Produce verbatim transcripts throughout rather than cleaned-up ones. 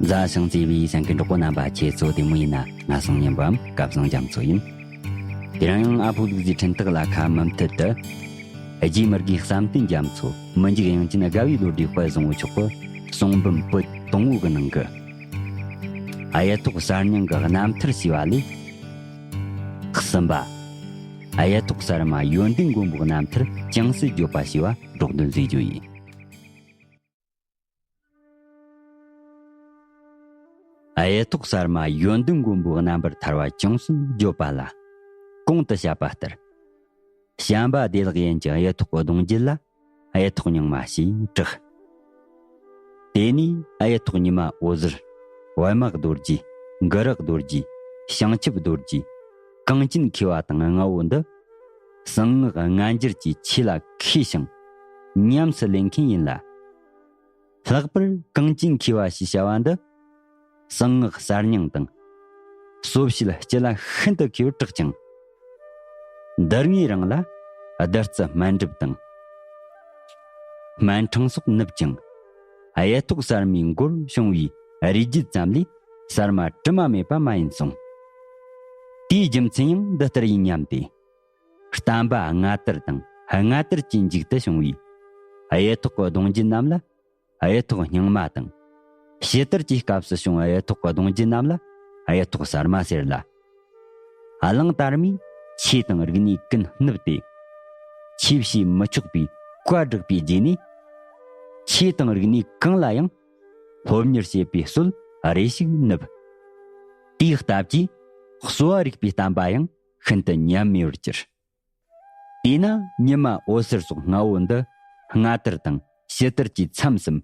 མཛའ་ཞིང་བརྩེ་བའི་གསན་མཁན་གྲོགས་པོ་རྣམ་པ་ཁྱེད་ཚོ་བདེ་མོ་ཡིན་ན། ང་སང་ཉིན་པའམ་སྐལ་བཟང་རྒྱ་མཚོ་ཡིན། དེ་རིང་ཡང་ཨ་ཕོ་ལུག་རྫིའི་འཕྲིན་སྟེགས་ལ་ཁ་མུ་མཐུད་དུ། རྗེ་མི་དགེའི་བསམ་གཏན་རྒྱ་མཚོ་མི་འཇིགས་དབྱངས་ཅན་དགའ་བའི་བློ་གྲོས་དཔལ་བཟང་པོ་མཆོག་གི་གསུང་འབུམ་པོད་དང་པོ་གི་ནང་གི། ཨ་ཡ་ཐོག་གསར་རྙིང་གི་རྣམ་ཐར་ཞེས་པ་ལས། གསུམ་པ། ཨ་ཡ་ཐོག་གསར་མ་ཡོན་ཏན་མགོན་པོའི་རྣམ་ཐར་ཅུང་ཟད་བརྗོད་པ་ཞེས་པ་སྒྲོག་འདོན་མཛད་རྒྱུ་ཡིན། ཨ་ཡ་ཐོག་གསར་མ་ཡོན་ཏན་མགོན་པོའི་རྣམ་པར་ཐར་བ་ཅུང་ཟད་བརྗོད་པ་ལ། གོང་དུ་བཤད་པ་ལྟར། བྱམས་པ་བདེ་ལེགས་ཡན་གྱི་ཨ་ཡ་ཐོག་གི་གདུང་རྒྱུད་ལ་ཨ་ཡ་ཐོག་རྙིང་མ་ཞེས་གྲགས། དེ་ནས་ཨ་ཡ་ཐོག་ཉི་མ་འོད་ཟེར། པདྨ་རྡོ་རྗེ། གུ་རུ་རྡོ་རྗེ། བྱང་ཆུབ་རྡོ་རྗེ། གངས་ཅན་མཁས་པ་དང་ལྔ་བོ་འདི། གསང་སྔགས་སྔ་འགྱུར་གྱི་ཆོས་ལ་མཁས་ཤིང་ཉམས་སུ་ལེན་མཁན་ཡིན་ལ། ལྷག་པར་གངས་ཅན་མཁས་པ་ཞེས་བྱ་བ་འདི། གསང་སྔགས་གསར་རྙིང་དང་། སོ་བྱེད་སྤྱི་ལ་ཤིན་ཏུ་མཁས་པར་གྲགས་ཀྱང་། འདི་ངའི་རིང་ལ་བདུད་རྩི་སྨན་སྒྲུབ་དང་། སྨན་འཕྲང་སོགས་ནུབ་ཀྱང་། ཨ་ཡ་ཐོག་གསར་མའི་མགོར་བྱུང་བའི་རིགས་རྒྱུད་ཙམ་ལས་གསར་མ་དྲི་མ་མེད་པ་མ་ཡིན་གསུངས། དེའི་རྒྱུ་མཚན་ཡང་འདི་ལྟར་ཡིན་སྙམ་སྟེ། བསྟན་པ་སྔ་དར་དང་སྔ་དར་གྱི་མཇུག་ཏུ་བྱུང་བའི་ཨ་ཡ་ཐོག་གི་གདུང་རྒྱུད་རྣམས་ལ་ཨ་ཡ་ཐོག་རྙིང་མ་དང་། ཕྱི་དར་གྱི་སྐབས་སུ་བྱུང་ཨ་ཡ་ཐོག་གི་གདུང་རྒྱུད་རྣམས་ལ་ཨ་ཡ་ཐོག་གསར་མ་ཟེར་ལ། གླང་དར་མས་ཆོས་དང་རིག་གནས་ཀུན་བསྣུབས་ཏེ། ཆོས་བྱེད་མི་ཆོག་པའི་བཀའ་བསྒྲགས་པའི་རྗེས་ནས། ཆོས་དང་རིག་གནས་གང་ལ་ཡང་སློབ་གཉེར་བྱེད་པའི་སྲོལ་རེ་ཞིག་བསྣུབས། དེའི་སྟབས་ཀྱིས་གསོ་བ་རིག་པའི་བསྟན་པ་ཡང་ཤིན་ཏུ་ཉམས་དམས་པར་གྱུར། དེས་ན་ཉི་མ་འོད་ཟེར་སོགས་ལྔ་བོ་འདི་སྔ་དར་དང་ཕྱི་དར་གྱི་མཚམས་སམ།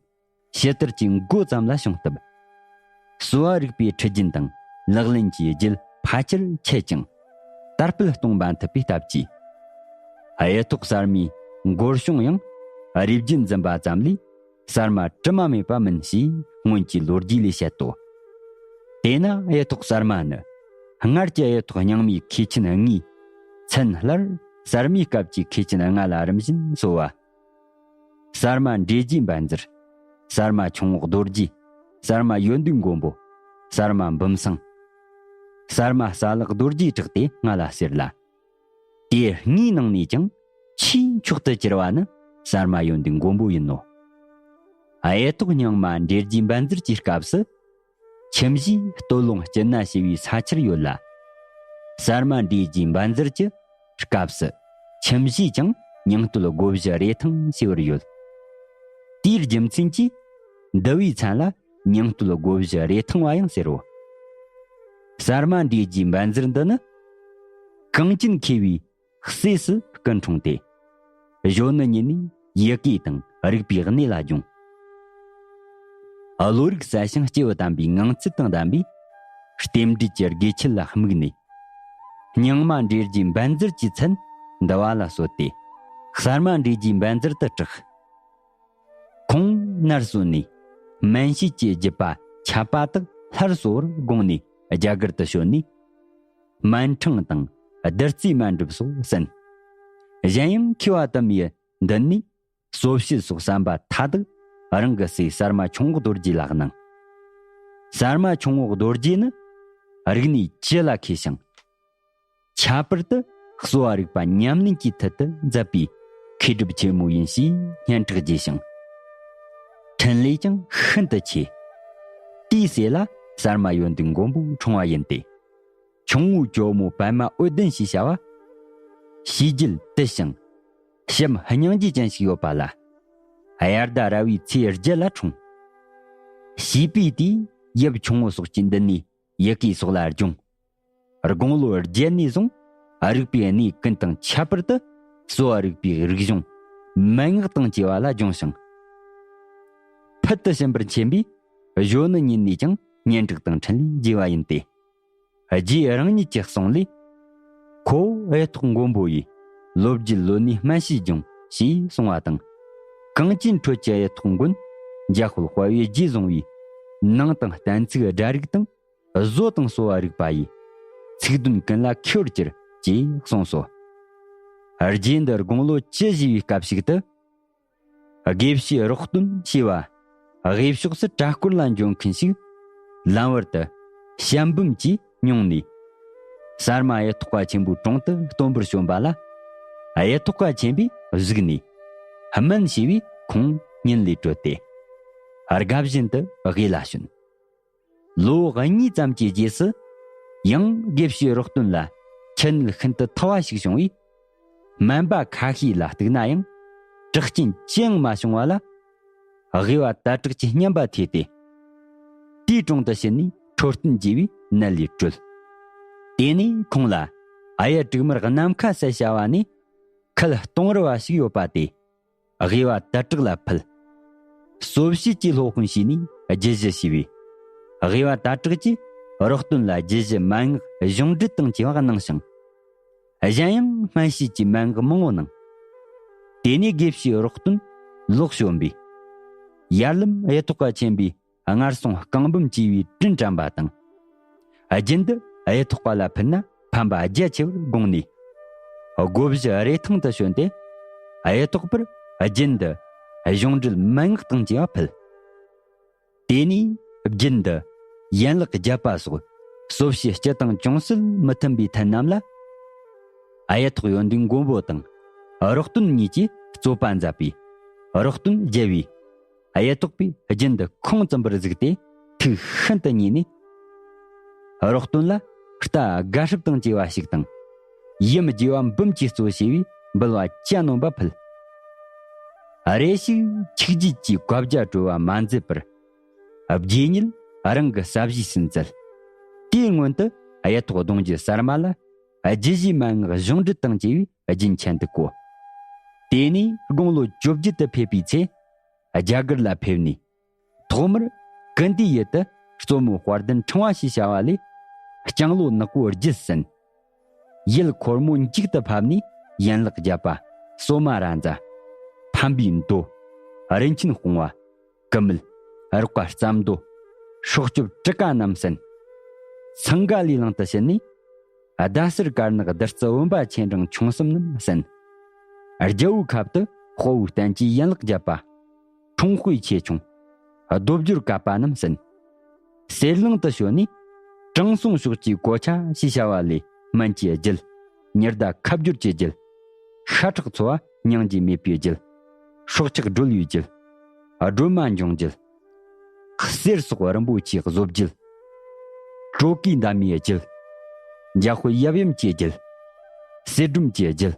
ཕྱི་དར་གྱི་མགོ་ཙམ་ལ་བྱུང་སྟབས། གསོ་བ་རིག་པའི་ཁྲིད་རྒྱུན་དང་ལག་ལེན་གྱི་རྒྱུད་ཕལ་ཆེར་ཆད་ཅིང་། དར་སྤེལ་གཏོང་མ་ཐུབ་པའི་སྟབས་ཀྱིས། ཨ་ཡ་ཐོག་གསར་མའི་མགོར་བྱུང་ཡང་རིགས་རྒྱུད་འཛིན་པ་ཙམ་ལས། གསར་མ་དྲི་མ་མེད་པ་མིན་ཞེས་སྔོན་གྱི་ལོ་རྒྱུས་ལས་བཤད་དོ། དེས་ན་ཨ་ཡ་ཐོག་གསར་མ་ནི་སྔར་གྱི་ཨ་ཡ་ཐོག་རྙིང་མའི་མཁས་ཆེན་ལྔའི་མཚན་སླར་གསར་མའི་སྐབས་ཀྱི་མཁས་ཆེན་ལྔ་ལ་རིམ་བཞིན་གསོལ་བ། གསར་མ་འབྲས་རྒྱས་བཛྲ་འཛར། གསར་མ་ཁྱུང་པོ་རྡོ་རྗེ། གསར་མ་ཡོན་ཏན་མགོན་པོ། གསར་མ་འབུམ་སེང་། གསར་མ་རྩ་ལག་རྡོ་རྗེ་གྲགས་ཏེ་ལྔ་ལ་ཟེར་ལ། དེ་ལྔའི་ནང་ནས་ཀྱང་ཆེས་མཆོག་ཏུ་གྱུར་པ་ནི་གསར་མ་ཡོན་ཏན་མགོན་པོ་ཡིན་ནོ། ཨ་ཡ་ཐོག་རྙིང་མ་འབྲས་རྒྱས་བཛྲ་འཛར་གྱི་སྐབས་སུ། ཁྱིམ་གཞིས་སྟོད་ལུང་སྐྱིད་ན་ཞེས་པའི་ས་ཆར་ཡོད་ལ། གསར་མ་འབྲས་རྒྱས་བཛྲ་འཛར་གྱི་སྐབས་སུ། ཁྱིམ་གཞིས་ཀྱང་ཉང་སྟོད་སྒོ་བཞི་རེ་ཐང་ཞེས་པར་ཡོད། དེའི་རྒྱུ་མཚན་གྱིས། འདི་བའི་མཚན་ལ་ཉང་སྟོད་སྒོ་བཞི་རེ་ཐང་བ་ཡང་ཟེར་རོ། གསར་མ་འབྲས་རྒྱས་བཛྲ་འཛར་འདི་ནི། གངས་ཅན་མཁས་པའི་སྲས་སུ་སྐུ་འཁྲུངས་ཏེ། གཞོན་ནུ་ཉིད་ནས་ཡི་གེ་དང་རིག་པའི་གནས་ལ་སྦྱོང་། བློ་རིག་གསལ་ཞིང་སྐྱེས་བུ་དམ་པའི་ངང་ཚུལ་དང་ལྡན་པས། རྟེན་འབྲེལ་གྱི་དགེ་ཆེད་ལ་དམིགས་ནས། རྙིང་མ་འབྲས་རྒྱས་བཛྲ་འཛར་གྱི་མཚན་འདི་བ་ལ་གསོལ་ཏེ། གསར་མ་འབྲས་རྒྱས་བཛྲ་འཛར་དུ་གྲགས། ཁོང་ནར་སོན་ནས་སྨན་དཔྱད་ཀྱི་བརྒྱུད་པ་ཁྱབ་པ་དག་སླར་གསོ་བར་དགོངས་ནས་རྒྱ་གར་དུ་བྱོན་ནས། སྨན་འཕྲང་དང་བདུད་རྩིའི་སྨན་སྒྲུབ་སོགས་གསན། གཞན་ཡང་མཁས་པ་དུ་མའི་མདུན་ནས་གསོ་བྱེད་སོགས་བསམ་པ་མཐའ་དག་རང་གི་སྲས་གསར་མ་ཁྱུང་པོ་རྡོ་རྗེ་ལ་གནང་། གསར་མ་ཁྱུང་པོ་རྡོ་རྗེ་ནི་རིག་གནས་བཅུ་ལ་མཁས་ཤིང་། ཁྱད་པར་དུ་གསོ་བ་རིག་པ་ཉམས་ལེན་གྱི་མཐུ་དུ་མཛད་པའི་མཁས་གྲུབ་ཆེན་མོ་ཡིན་ཞེས་སྙན་གྲགས་རྒྱས་ཤིང་། འཕྲིན་ལས་ཀྱང་ཤིན་ཏུ་ཆེ། དེའི་སྲས་ལ་གསར་མ་ཡོན་ཏན་མགོན་པོ་འཁྲུངས་པ་ཡིན་ཏེ། ཁྱུང་པོའི་ཇོ་མོ་པདྨ་འོད་ལྡན་ཞེས་བྱ་བ། བྱིས་རྒྱུད་དུ་ཞིང་། བྱམས་སྙིང་རྗེ་ཅན་ཞིག་ཡོད་པ་ལ། དབྱར་ཟླ་ར་བའི་ཚེས་བརྒྱད་ལ་འཁྲུངས། བྱིས་པའི་དུས་ཡབ་ཁྱུང་པོ་སོགས་ཀྱི་མདུན་ནས་ཡི་གེ་སོགས་ལ་སྦྱོང་། དགུང་ལོ་བརྒྱད་ནས་བཟུང་རིག་པའི་གནས་ཀུན་དང་ཁྱད་པར་དུ་གསོ་བ་རིག་པའི་རིག་གཞུང་མན་ངག་དང་བཅས་པ་ལ་སྦྱོང་ཞིང་། ཕུལ་དུ་ཕྱིན་པར་མཁྱེན་པས་གཞོན་ནུ་ཉིད་ནས་ཀྱང་སྙན་གྲགས་དང་འཕྲིན་ལས་རྒྱས་པ་ཡིན་ཏེ། རྗེ་རང་ཉིད་ཀྱི་གསུང་ལས། ཁོ་བོ་ཨེ་ཐོག་མགོན་པོ་ཡི་ལོ་རྒྱུས་ལོ་ནས་སྨན་དཔྱད་སྦྱོང་ཞེས་གསུང་བ་དང་། གངས་ཅན་ཁྲོད་ཀྱི་ཨེ་ཐོག་མགོན་འཇམ་དཔལ་དཔའ་བོས་རྗེས་བཟུང་བའི་ནང་དང་གཏན་ཚིགས་སྒྲ་རིག་དང་། བཟོ་དང་གསོ་བ་རིག་པ་ཡི། ཚིག་དོན་ཀུན་ལ་མཁས་པར་གྱུར། ཅེས་གསུངས་སོ། རྗེ་འདི་དགུང་ལོ་བཅུ་བཞེས་པའི་སྐབས་ཤིག་ཏུ། དགེ་བཤེས་རོགས་སྟོན་ཞེས་པ། དགེ་ཕྱོགས་སུ་གྲྭ་སྐོར་ལ་འབྱོན་མཁན་ཞིག་ ལམ་བར་དུ་བྱམས་འབུམ་གྱིས་མྱོང་ནས། གསར་མ་གཡུ་ཐོག་པ་ཆེན་པོའི་དྲུང་དུ་སྟོན་པར་བྱོན་པ་ལ། གཡུ་ཐོག་པ་ཆེན་པོས་གཟིགས་ནས་སྨན་ཞུས་པས་ཁོང་ཉིད་ལས་གྲོལ་ཏེ། དགའ་བཞིན་དུ་དབུས་ལ་བྱོན། ལོ་གཉིས་ཙམ་གྱི་རྗེས་སུ། ཡང་དགེ་བཤེས་རོགས་སྟོན་ལ་འཆི་ནད་ཤིན་ཏུ་ཐུ་བ་ཞིག་བྱུང་བས། སྨན་པ་ཁ་ཤས་ལ་གཏུགས་ན་ཡང་དྲག་རྐྱེན་ཅི་ཡང་མ་བྱུང་བ་ལ། དབུས་པ་དྭ་ཏྲག་གི་སྙམ་པ་ཐོས་ཏེ། དེའི་དྲུང་དུ་ཕྱིན་ནས་འཕྲོད་བསྟེན་བགྱིས་པས་ནད་ལས་གྲོལ། དེ་ནས་ཁོང་ལ་གཡུ་དྲུག་དམར་ནམ་མཁའ་གསལ་བྱ་བ་ནས་ཁལ་སྟོང་རི་བ་ཞིག་ཡོད་པ་དེ། དབུས་པ་དྭ་ཏྲག་ལ་ཕུལ། གསོ་བྱེད་ཀྱི་སློབ་དཔོན་བྱས་ནས་རྒྱུད་བཞི་ཞུས་པས། དབུས་པ་དྭ་ཏྲག་གིས་རོགས་སྟོན་ལ་རྒྱུད་བཞི་མན་ངག་གཞུང་འགྲེལ་དང་བཅས་པ་གནང་ཞིང་། གཞན་ཡང་སྨན་དཔྱད་ཀྱི་མན་ངག་མང་པོ་གནང་། དེ་ནས་དགེ་བཤེས་རོགས་སྟོན་ལོག་བྱོན་པས། ཡར་ལམ་གཡུ་ཐོག་པ་ཆེན་པོས་སྔར་སོང་རྐང་འབུམ་ཅེས་པའི་དྲིན་དྲན་པ་དང་། རྒྱུན་དུ་གཡུ་ཐོག་པ་ལ་ཕུལ་ན་ཕན་པ་རྒྱ་ཆེ་བར་དགོངས་ནས། སྒོ་བཞི་རེ་ཐང་དུ་བྱོན་ཏེ། གཡུ་ཐོག་པར་རྒྱུན་དུ་གཞུང་འགྲེལ་མན་ངག་དང་བཅས་པ་ཕུལ། དེ་ནས་རྒྱུན་དུ་ཡན་ལག་བརྒྱད་པ་སོགས་གསོ་བྱེད་སྤྱི་དང་ཅུང་ཟད་མི་མཐུན་པའི་ཐད་རྣམས་ལ། གཡུ་ཐོག་ཡོན་ཏན་མགོན་པོ་དང་རོགས་སྟོན་གཉིས་ཀྱིས་རྩོད་པ་མཛད་པས། རོགས་སྟོན་རྒྱལ་བས་གཡུ་ཐོག་པས་རྒྱུན་དུ་ཁུངས་བཙུན་པར་གཟིགས་ཏེ་ཐུགས་ཤིན་ཏུ་མཉེས་ནས། རོགས་སྟོན་ལ་རྟ་དགའ་སྲབ་དང་བཅས་པ་ཞིག་དང་། ཡུམ་རྒྱས་པ་འབུམ་གྱིས་གཙོ་བྱས་པའི་འབུལ་བ་གྱ་ནོམ་པ་ཕུལ། རེ་ཞིག་ཆིག་བརྒྱད་ཀྱི་བཀའ་རྒྱ་གྲོལ་བ་མ་མཛད་པར། རྗེ་ཉིད་རང་གི་ས་གཞིས་སུ་འཛུལ། དེའི་སྔོན་དུ་གཡུ་ཐོག་གདུང་རྒྱུད་གསར་མ་ལ་རྒྱུད་བཞིའི་མན་ངག་གཞུང་འགྲེལ་དང་བཅས་པའི་རྒྱུན་ཆེན་དུ་བཀོད། དེ་ནས་དགུང་ལོ་བཅོ་བརྒྱད་དུ་ཕེབས་པའི་ཚེ། རྒྱ་གར་ལ་ཕེབས་ནས། ཐོག་མར་ཀུན་ཏུའི་ཡུལ་དུ་གཙོ་མོ་དཔལ་ལྡན་ཕྲེང་བ་ཞེས་བྱ་བ་ལས་ལྕང་ལོ་ནག་པོ་བརྒྱད་གསན། ཡུལ་འཁོར་མོ་མཇུག་ཏུ་ཕབ་ནས་ཡན་ལག་བརྒྱད་པ། སོ་མ་ར་མཛའ། ཕམ་པའི་མདོ། རིན་ཆེན་སྤོང་བ། ཀུ་མུད། རགས་པ་རྩ་མདོ། སྲོག་སྐྱོབ་དྲུག་ཀ་རྣམས་གསན། སིངྒ་ལའི་གླིང་དུ་ཕྱིན་ནས། ཟླ་ཟུར་དཀར་ནག་བདུད་རྩི་བུམ་པ་ཆེ་འབྲིང་ཆུང་གསུམ་རྣམས་གསན། རྒྱལ་པོའི་ཁབ་ཏུ་དཔའ་བོའི་བསྟན་བཅོས་ཡན་ལག་བརྒྱད་པ། འཁྲུངས་དཔེ་ཆེ་ཆུང་། རྡོ་སྦྱོར་བཀབ་པ་རྣམས་གསན། གསེར་གླིང་དུ་བྱོན་ནས། དྲང་སྲོང་ཕྱོགས་ཀྱི་གོ་ཆ་ཞེས་བྱ་བ་ལས་སྨན་གྱི་རྒྱུད། ཉི་ཟླ་ཁ་བསྒྱུར་གྱི་རྒྱུད། ཤ་ཁྲག་འཚོ་བ་སྙིང་རྗེ་མེད་པའི་རྒྱུད། སྲོག་ཆགས་སྒྲོལ་བའི་རྒྱུད། སྒྲོལ་མ་འབྱུང་རྒྱུད། གསེར་སོགས་རིན་པོ་ཆེའི་བཟོ་རྒྱུད། གྲོ་གུའི་འདབ་མའི་རྒྱུད། འཇམ་དཔལ་ཡབ་ཡུམ་གྱི་རྒྱུད། གསེར་སྒྲོམ་གྱི་རྒྱུད།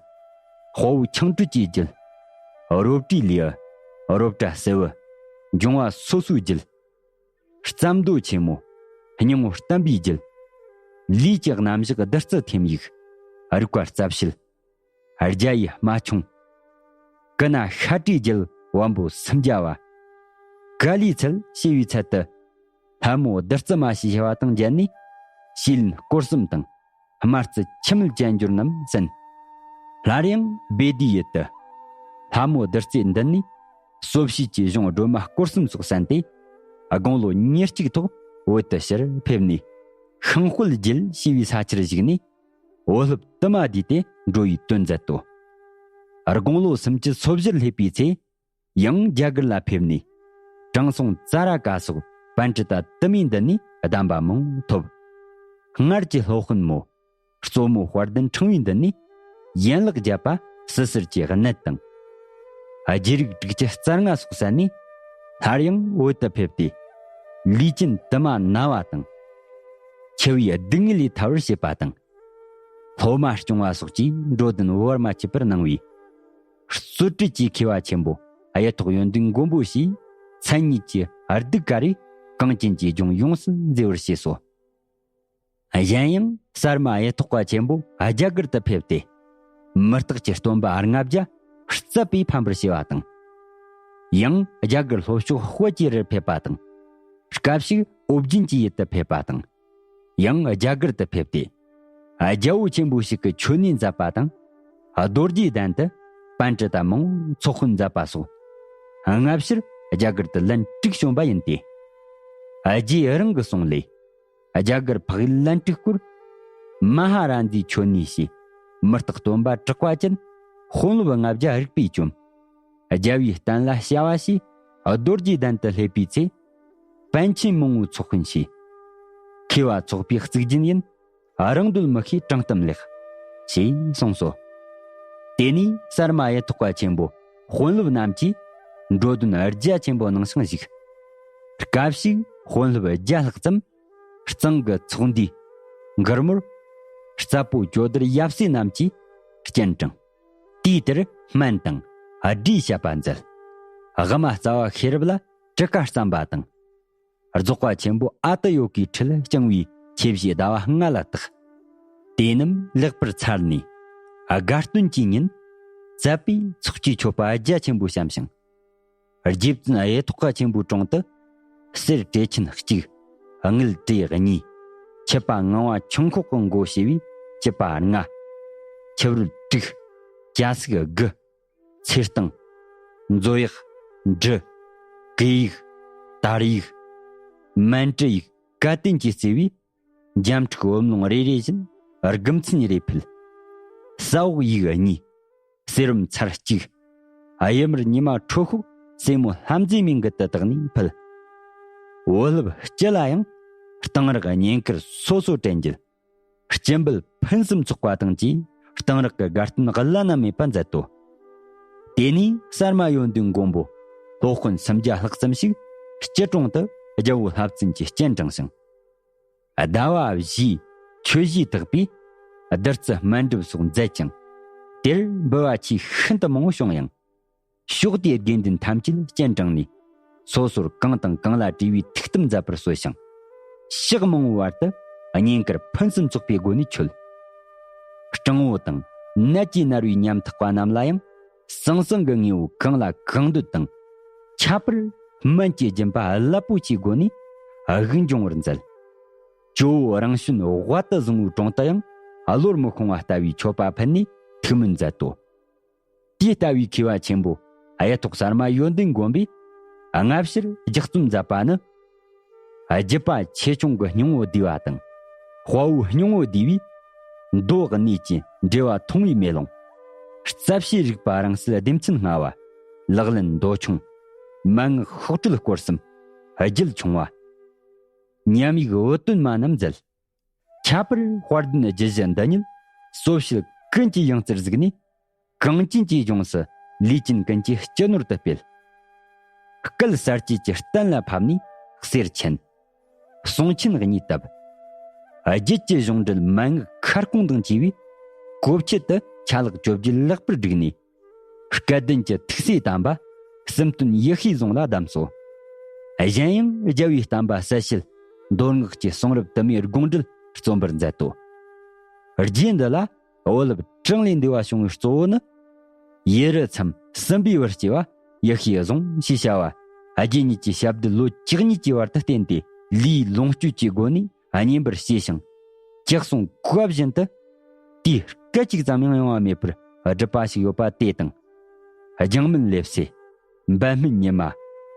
དཔའ་བོ་ཆང་བཀྲུས་ཀྱི་རྒྱུད། རོ་བྲིས་ལེའུ། རོ་བཀྲ་སེ་བུ། འབྱུང་བ་སོ་སོའི་རྒྱུད། རྩ་མདོ་ཆེན་མོ། སྙིང་པོ་བསྟན་པའི་རྒྱུད། ལུས་ཀྱི་རྣམ་གཞག་བདུད་རྩི་ཐེམ་ཡིག་རིག་པ་རྩ་བཤད། རྒྱ་ཡི་རྨ་ཆུང་། ཀུན་ཤ་བཀྲུའི་རྒྱུད་བམ་པོ་སུམ་བརྒྱ་པ། ཀཱ་ལིའི་ཚལ་ཞེས་པའི་ཚལ་དུ། ལྷ་མོ་བདུད་རྩི་མ་ཞེས་བྱ་བ་དང་མཇལ་ནས། ཞེས་ལན་སྐོར་གསུམ་དང་། སྨྲ་རྩི་འཆི་མེད་རྒྱན་སྦྱོར་རྣམས་གསན། སླར་ཡང་བེ་དའི་ཡུལ་དུ། ལྷ་མོ་བདུད་རྩིའི་མདུན་ནས། གསོ་བྱེད་ཀྱི་གཞུང་སྒྲོལ་མ་སྐོར་གསུམ་སོགས་གསན་ཏེ། དགུང་ལོ་ཉེར་གཅིག་ཐོག་བོད་དུ་ཕྱིར་ཕེབས་ནས། ཤིང་དཔལ་རྒྱུད་ཞེས་པའི་ས་ཆར་བཞུགས་ནས། བོད་སློབ་དུ་མ་བསྡུས་ཏེ་འགྲོ་བའི་དོན་མཛད་དོ། དགུང་ལོ་སུམ་ཅུ་སོ་བཞིར་སླེབས་པའི་ཚེ། ཡང་རྒྱ་གར་ལ་ཕེབས་ནས། དྲང་སྲོང་ཙཱ་ར་ཀ་སོགས་པཎྜི་ཏ་དུ་མའི་མདུན་ནས་གདམས་པ་མང་པོ་ཐོབ། སྔར་གྱི་སློབ་དཔོན་མོ། གཙོ་མོ་དཔལ་ལྡན་ཕྲེང་བའི་མདུན་ནས། ཡན་ལག་བརྒྱད་པ་སིལ་ཟུར་གྱི་གནད་དང་། རྒྱུད་རིགས་དྲུག་ཅུ་རྩ་ལྔ་སོགས་གསན་ནས། སླར་ཡང་བོད་དུ་ཕེབས་ཏེ། ལུས་ཅན་དུ་མ་ན་བ་དང་། འཆི་བའི་སྡུག་བསྔལ་ལས་ཐར་བར་བྱེད་པ་དང་། སློབ་མ་སྐྱོང་བ་སོགས་ཀྱི་འགྲོ་དོན་བར་མ་ཆད་པར་གནང་བས། རྩོད་བྲལ་གྱི་མཁས་པ་ཆེན་པོ་གཡུ་ཐོག་ཡོན་ཏན་མགོན་པོ་ཞེས་མཚན་ཉིད་ཀྱི་གདུགས་དཀར་རེ་གངས་ཅན་གྱི་ལྗོངས་ཡོངས་སུ་མཛེས་པར་བྱས་སོ། གཞན་ཡང་གསར་མ་གཡུ་ཐོག་པ་ཆེན་པོ་རྒྱ་གར་དུ་ཕེབས་ཏེ། མུ་སྟེགས་ཀྱི་སྟོན་པ་ལྔ་བརྒྱ་རྩད་པས་ཕམ་པར་བྱས་པ་དང་། ཡང་རྒྱ་གར་ལྷོ་ཕྱོགས་དཔལ་གྱི་རིར་ཕེབས་པ་དང་། སྐབས་ཤིག་ཨོ་རྒྱན་གྱི་ཡུལ་དུ་ཕེབས་པ་དང་། ཡང་རྒྱ་གར་དུ་ཕེབས་ཏེ། རྒྱལ་པོ་ཆེན་པོ་ཞིག་གི་མཆོད་གནས་མཛད་པ་དང་། རྡོ་རྗེ་གདན་དུ་པཎྜི་ཏ་མང་པོ་ཚོགས་དཔོན་མཛད་པ་སོགས། སྔ་ཕྱིར་རྒྱ་གར་དུ་ལན་དྲུག་བྱོན་པ་ཡིན་ཏེ། རྗེ་རང་གི་གསུང་ལས། རྒྱ་གར་འཕགས་ཡུལ་ལན་གྲུའི་སྐོར། མ་ཧཱ་ར་ཛའི་མཆོད་གནས་ཞེས་མུ་སྟེགས་སྟོན་པ་གྲགས་པ་ཅན་དཔོན་སློབ་ལྔ་བརྒྱ་རིག་པས་བཅོམ། རྒྱལ་བའི་གཏན་ལ་བྱ་བ་ཞེས་རྡོ་རྗེ་གདན་དུ་སླེབས་པའི་ཚེ། པཎ་ཆེན་མང་པོའི་ཚོགས་དཔོན་ཞེས་ མཁས་པ་ཚོགས་པའི་གཙུག་རྒྱན་ཡིན། རང་འདོད་མི་ཤེས་དྲང་གཏམ་ལེགས། ཞེས་གསུངས་སོ། དེ་ནས་གསར་མ་གཡུ་ཐོག་པ་ཆེན་པོ་དཔོན་སློབ་རྣམས་ཀྱིས་འགྲོ་དོན་རྒྱ་ཆེན་པོ་གནང་ཞིང་བཞུགས། སྐབས་ཤིག་དཔོན་སློབ་བརྒྱ་ལྷག་ཙམ་གཙང་གི་ཚོགས་འདུའི་མགུར་མོར། རྩ་པོ་ཇོ་བདར་ཡབ་སྲས་རྣམས་ཀྱིས་སྤྱན་དྲངས། དུས་དེར་སྨན་དང་སྒྲའི་བཤད་པ་མཛད། དབུ་མ་རྩ་བ་ཤེས་རབ་ལ་དྲི་བཀའ་བརྩམས་པ་དང་། རྫོགས་པ་ཆེན་པོ་ཨ་ཏི་ཡོ་གའི་ཁྲིད་བསྐྱངས་པའི་ཆེ་བཞི་ཟླ་བ་ལྔ་ལ་བརྟག། དེ་རྣམས་ལེགས་པར་ཚར་ནས་དགའ་སྟོན་གྱི་ཉིན་ཛབ་པའི་ཚོགས་ཀྱི་མཆོད་པ་རྒྱ་ཆེན་པོ་བཤམས་ཤིང་། རྗེ་བཙུན་གཡུ་ཐོག་ཁ་ཆེན་པོའི་དྲུང་དུ་གསེར་བྲེ་ཆེན་གཅིག། དངུལ་བྲེ་གཉིས། ཆུ་པ་ངང་བ་ཆུང་ཁོག་གི་མགོ་ཕྱེ་བའི་སྐྱི་པ་ལྔ། ཆུ་བུར་དྲུག། ཅ་སིག་དགུ། ཚེ་སྟེང་། མཛོ་གཡག་འབྲུ། གོས་ཡིག་དར་ཡིག་སྨན་གྲི་ཡིག་སྐལ་ལྡན་གྱིས་གཙོས་པའི་འཇམ་འཁྲུག་བུམ་ལོང་རེ་རེ་བཞིན་དགུ་མཚན་རེ་ཕུལ། ས་འོག་ཡིག་གཉིས། གསེར་བུམ་ཚར་གཅིག། གཡུ་མར་ཉི་མ་ཁྲོ་ཤོག་སྲས་མོ་ལྷ་མཛེས་མའི་མགུལ་དུ་བཏགས་ནས་ཕུལ། བུ་སློབ་སྤྱི་ལ་ཡང་གཏང་རག་བསྙེན་བཀུར་སོ་སོ་དྲན་རྒྱུ། སྤྱི་འབུལ་ཕུན་སུམ་ཚོགས་པ་དང་བཅས་གཏང་རག་གི་དགའ་སྟོན་བླ་ན་མེད་པ་མཛད་དོ། དེ་ནས་གསར་མ་ཡོན་ཏན་མགོན་པོ་སློབ་དཔོན་སུམ་བརྒྱ་ལྷག་ཙམ་ཞིག་སྤྱི་དྲུང་དུ་རྒྱལ་པོ་ལྷ་བཙན་གྱིས་སྤྱན་དྲངས་ཤིང་། ཟླ་བ་བཞིའི་ཆོས་གཞིས་དག་པས་བདུད་རྩི་སྨན་སྒྲུབ་སོགས་མཛད་ཅིང་། དེར་འབུལ་བ་ཆེས་ཤིན་ཏུ་མང་བོ་བྱུང་ཡང་། ཕྱོགས་དེའི་དགེ་འདུན་ཐམས་ཅད་སྤྱན་དྲངས་ནས། སོ་སོར་གང་དང་གང་ལ་བྲེལ་བའི་ཐུགས་དམ་མཛད་པར་གསོལ་ཞིང་། ཞག་མང་བོའི་བར་དུ་བསྙེན་བཀུར་ཕུན་སུམ་ཚོགས་པའི་སྒོ་ནས་མཆོད། སྤྲང་བོ་དང་ནད་ཀྱིས་མནར་བའི་ཉམ་ཐག་པ་རྣམས་ལ་ཡང་། ཟང་ཟིང་གི་དངོས་པོ་གང་ལ་གང་འདོད་དང་། ཁྱད་པར་སྨན་གྱི་སྦྱིན་པ་རླབས་པོ་ཆེའི་སྒོ་ནས་དབུགས་འབྱུང་བར་མཛད། ཇོ་བོ་རང་བྱོན་དབལ་དུ་བཟུང་བའི་དྲུང་དུ་ཡང་བློར་མི་ཤོང་བ་ལྟ་བུའི་མཆོད་པ་ཕུལ་ནས་ཐུགས་སྨོན་མཛད་དོ། དེ་ལྟ་བུའི་མཁས་པ་ཆེན་པོ་གཡུ་ཐོག་གསར་མ་ཡོན་ཏན་མགོན་པོས་སྔ་ཕྱིར་ལྗགས་རྩོམ་མཛད་པ་ནི། བརྒྱུད་པ་ཆེ་ཆུང་གི་སྙིང་བོ་བསྡུས་པ་དང་། དཔའ་བོའི་སྙིང་བོ་བསྡུས་པས། མདོ་གནས་ཀྱི་འགྲེལ་བ་ཐུང་བའི་མེ་ལོང་། རྩ་བཤད་རིག་པ་རང་གསལ་སྡེ་ཚན་ལྔ་བ། ལག་ལེན་མདོ་ཆུང་། མན་ངག་ཤོག་དྲིལ་སྐོར་གསུམ། རྒྱུད་ཆུང་བ། ཉམས་ཡིག་བུ་སྟོན་མ་རྣམས་མཛད། ཁྱད་པར་དཔལ་ལྡན་རྒྱུད་བཞི་འདི་ཉིད་སོ་བྱེད་ཀུན་གྱི་ཡང་རྩེར་གཟིགས་ནས། གངས་ཅན་གྱི་ལྗོངས་སུ་ལུས་ཅན་ཀུན་གྱི་སྤྱི་ནོར་དུ་སྤེལ། སྐལ་གསར་བཅད་ཀྱི་གཏན་ལ་ཕབ་ནས་གསེར་ཆེན། གསུང་ཆེན་གཉིས་བཏབ། རྒྱུད་ཀྱི་གཞུང་འགྲེལ་མན་ངག་ཁ་སྐོང་དང་བཅས་པའི་གོ་ཆེད་དུ་ཆ་ལག་བཅོ་བརྒྱད་ལེགས་པར་བསྒྲིགས་ནས། སྐལ་ལྡན་གྱི་ཐུགས་སྲས་དམ་པ་གསུམ་སྟོན་ཡེ་ཤེས་ཟུང་ལ་གདམས་སོ། གཞན་ཡང་རྒྱལ་བའི་བསྟན་པ་གསལ་བྱེད་མདོ་སྔགས་ཀྱི་གསུང་རབ་དུ་མའི་དགོངས་འགྲེལ་རྩོམ་པར་མཛད་དོ། རྗེ་འདི་ལ་བུ་སློབ་གྲངས་ལས་འདས་པ་བྱུང་བའི་གཙོ་བོ་ནི། ཡུལ་རི་མཚམས་སྲིན་པོའི་བུར་སྐྱེ་བ་ཡེ་ཤེས་ཟུང་ཞེས་བྱ་བ། རྗེ་ཉིད་ཀྱི་ཞབས་རྡུལ་ལོ་བཅུ་གཉིས་ཀྱི་བར་དུ་བསྟེན་ཏེ་ལུས་ལོངས་སྤྱོད་ཀྱི་སྒོ་ནས་བསྙེན་པར་བྱས་ཤིང་། ཅེས་གསུངས་གོ་བ་བཞིན་དུ། དེའི་སྐད་ཅིག་ཙམ་ཡང་ཡོང་བ་མེད་པར་བསྒྲུབས་པ་ཞིག་ཡོད་པ་དེ་དང་། རྒྱང་སྨིན་ལེབ་སེ། འབད་སྨིན་ཉི་མ།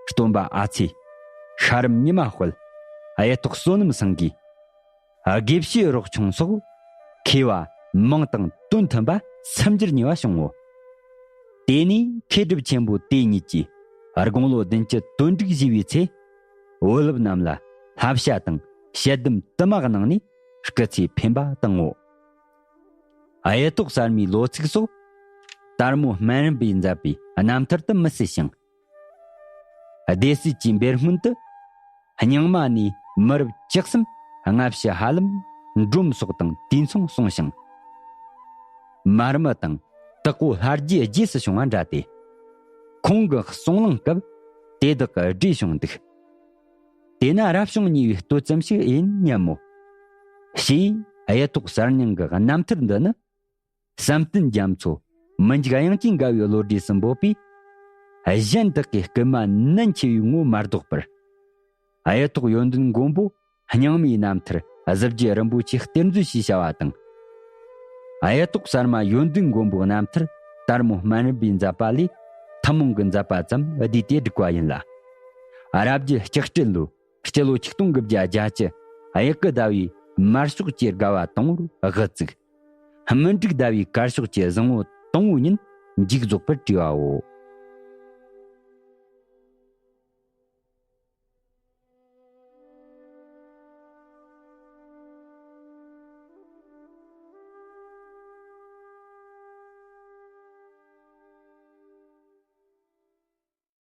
སྟོན་པ་ཨ་ཚེ། ཤ་རམ་ཉི་མ་དཔལ། གཡུ་ཐོག་བསོད་ནམས་སེང་གེ། དགེ་བཤེས་རོག་ཆུང་སོགས་མཁས་པ་མིང་དང་དོན་མཐུན་པ་སུམ་སྦྱར་ཉེ་བ་བྱུང་ངོ་། དེ་ནས་མཁས་གྲུབ་ཆེན་པོ་དེ་ཉིད་ཀྱིས་དགུང་ལོ་བདུན་ཅུ་དོན་དྲུག་བཞེས་པའི་ཚེ། བུ་སློབ་རྣམས་ལ་བསླབ་བྱ་དང་དཔྱད་འདེམས་དུ་མ་གནང་ནས་སྐུ་ཚེ་འཕེན་པ་བཏང་ངོ་། གཡུ་ཐོག་གསར་མའི་ལོ་ཚིགས་སོགས་དར་མོ་སྨན་རམས་པས་མཛད་པའི་རྣམ་ཐར་དུ་མི་གསལ་ཞིང་། སྡེ་སྲིད་ཀྱི་འབེར་སྔོན་དུ་རྙིང་མ་ནས་མི་རབས་བཅུ་གསུམ་སྔ་ཕྱི་ཧ་ལམ་འབྲོམ་སོགས་དང་དུས་མཚུངས་གསུངས་ཤིང་། མར་མི་དང་དྭགས་པོ་ལྷ་རྗེ་རྗེས་སུ་བྱུང་བ་འདྲ་སྟེ། ཁོང་གི་གསུང་གླེང་སྐབས་དེ་དག་གི་སྒྲས་བྱུང་འདུག། དེས་ན་རབ་བྱུང་ཉེ་བའི་སྟོད་ཙམ་ཞིག་ཡིན་སྙམ་མོ། ཞེས་གཡུ་ཐོག་གསར་རྙིང་གི་རྣམ་ཐར་འདི་ནི། བསམ་གཏན་རྒྱ་མཚོ་མི་འཇིགས་དབྱངས་ཅན་དགའ་བའི་བློ་གྲོས་སུ་འབོད་པས། གཞན་དག་གིས་བསྐུལ་མ་ནན་ཆེ་བའི་ངོ་མ་ལྡོག་པར། གཡུ་ཐོག་ཡོན་ཏན་མགོན་པོ་རྙིང་མའི་རྣམ་ཐར་གཟི་བརྗིད་རིན་པོ་ཆེ་གཏེར་མཛོད་ཞེས་བྱ་བ་དང་། གཡུ་ཐོག་གསར་མ་ཡོན་ཏན་མགོན་པོའི་རྣམ་ཐར་དར་མོ་སྨན་རམས་པས་མཛད་པ་ལས་ཐུན་མོང་གི་མཛད་པ་ཙམ་བསྡུས་ཏེ་བསྒྲིགས་པ་ཡིན་ལ། རབ་རྒྱས་ལྕགས་སྤྲེལ་ལོའི་སྤྱི་ལོ་ཆིག་སྟོང་དགུ་བརྒྱ་བརྒྱད་ཅུ་གཡུ་གི་ཟླ་བའི་དམར་ཕྱོགས་ཀྱི་དགའ་བ་དང་པོར་དབུ་བཙུགས། སྨིན་དྲུག་ཟླ་བའི་དཀར་ཕྱོགས་ཀྱི་བཟང་པོ་དང་པོའི་ཉིན་མཇུག་རྫོགས་པར་བྲིས་པའོ།